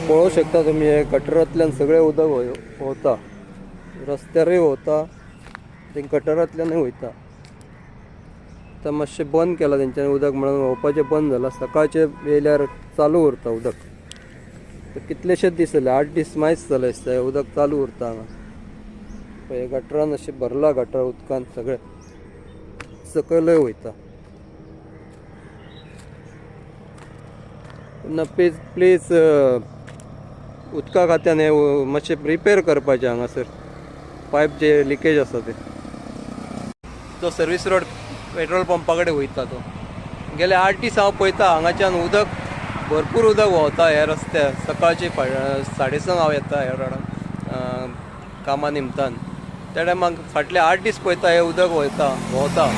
पळोवंक शकता तुमी, हे गटरांतल्यान सगळें उदक वता, रस्त्यारूय वता, ते गटरांतल्यानूय वयता. आतां मातशें बंद केलां तेंच्यांनी उदक, म्हणून व्हांवपाचें बंद जालां. सकाळचें येयल्यार चालू उरता उदक. कितलेशेच दीस जाले, 8 दीस मायज जाले दिसता उदक चालू उरता हांगा. पळय गटरान अशें भरलां, गटर उदकान सगळें सकयलय वयता. तेन्ना प्लीज प्लीज उदका खात्यान हें मातशें रिपेर करपाचें हांगासर पायप जे लिकेज आसा ते. जो सर्वीस रोड पेट्रोल पंपा कडेन वयता तो गेले 8 दीस हांव पळयता हांगाच्यान उदक भरपूर उदक व्हांवता ह्या रस्त्यार. सकाळचे 6:30 हांव येता ह्या रोडान कामा निमतान, त्या टायमाक फाटले 8 दीस पळयता हें उदक व्हांवता.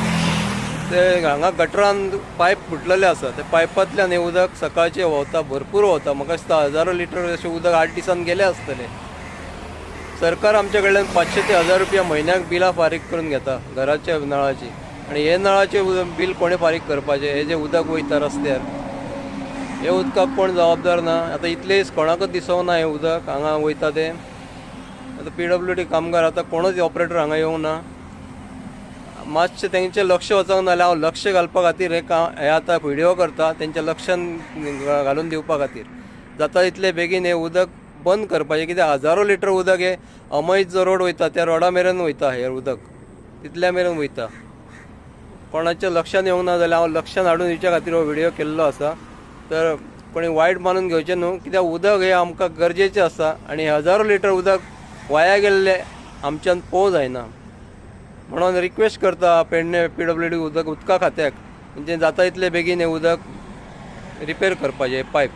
ते हांगा गटरान पायप फुटलेले आसा, ते पायपांतल्यान हें उदक सकाळचें व्हांवता, भरपूर व्हांवता. म्हाका दिसता हजारो लिटर अशें उदक 8 दिसान गेलें आसतलें. सरकार आमच्या कडल्यान 500 ते 1000 रुपया म्हयन्याक बिलां फारीक करून घेता घराच्या नळाची, आनी हे नळाचें बील कोणें फारीक करपाचें? हें जें उदक वयता रस्त्यार, हे उदकाक कोण जबाबदार ना. आतां इतले दीस कोणाकच दिसोंक ना हें उदक हांगा वयता तें. आतां PWD कामगार आतां कोणूच ऑपरेटर हांगा येवंक ना. मातशें तेंचें लक्ष वचोंक ना जाल्यार हांव लक्ष घालपा खातीर हें काम हें आतां व्हिडियो करता, तेंच्या लक्षान घालून दिवपा खातीर. जाता तितले बेगीन हें उदक बंद करपाचें, कित्याक हजारो लिटर उदक हें अमयत जो रोड वयता त्या रोडा मेरेन वयता, हें उदक तितल्या मेरेन वयता. कोणाच्या लक्षान येवंक ना जाल्यार हांव लक्षान हाडून दिवच्या खातीर हो व्हिडियो केल्लो आसा. तर कोणी वायट मानून घेवचें न्हू, कित्याक उदक हें आमकां गरजेचें आसा आनी हजारो लिटर उदक वाया गेल्लें आमच्यान पोवं जायना. म्हणून रिक्वेस्ट करता पेडणे PWD उदका खात्याक, म्हणजे जाता तितले बेगीन हें उदक रिपेर करपाचें पायप.